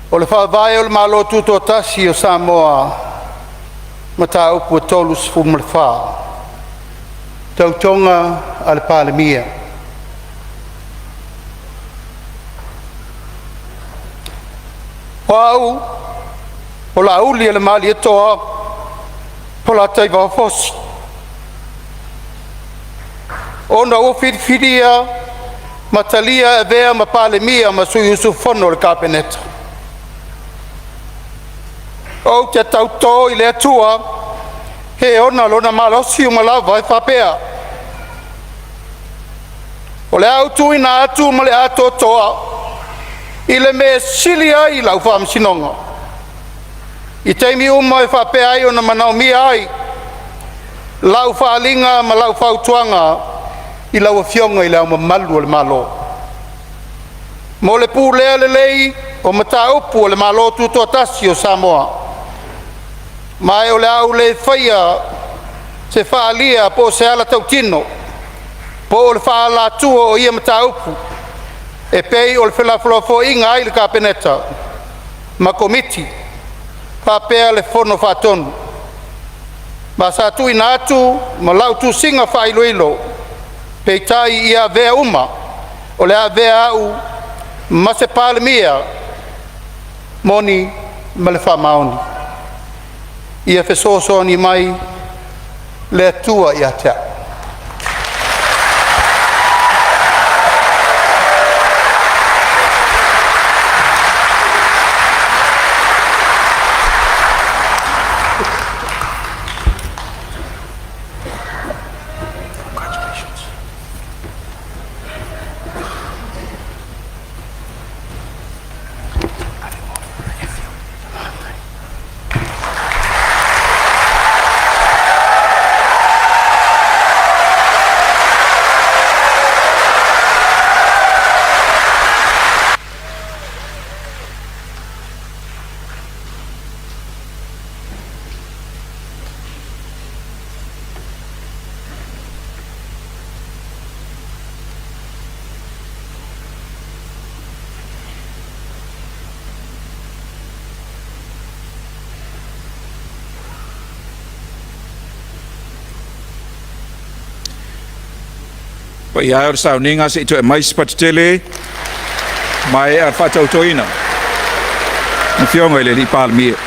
O le Faavae o le Malo Tutoatasi o Samoa, Mataupu 34, Tautoga a le Palemia. O Au, o Laaulialemalietoa Polataivao Fosi, ona ua filifilia ma talia e avea ma Palemia ma Sui Usufono o le Kapeneta, ou te tauto i le Atua e ona lona malosi uma lava e faapea, o le a ou tuuina atu ma le atoatoa i le mea e sili ai lau faamasinoga, i taimi uma e faapea ai ona manaomia ai lau faaaliga ma lau fautuaga i lau Afioga i Le Ao Mamalu o le Malo, mo le pulea lelei o mataupu a le Malo Tutoatasi o Samoa. Ma e o le a ou le faia se faaalia po o se ala tautino po o le faaalatua o ia mataupu e pei ona felafolafoaiga ai le Kapeneta ma Komiti faapea le Fono Faatonu. Ma sa tuuina atu ma lau tusiga faailoilo, peitai ia avea uma o le a avea au ma se Palemia moni ma le faamaoni. Ia fesoasoani mai le Atua ia te a'u. Le paia e o le sauniga, se i toe aumai se pati tele ua maea le faatautoina o le Afioga i le Palemia.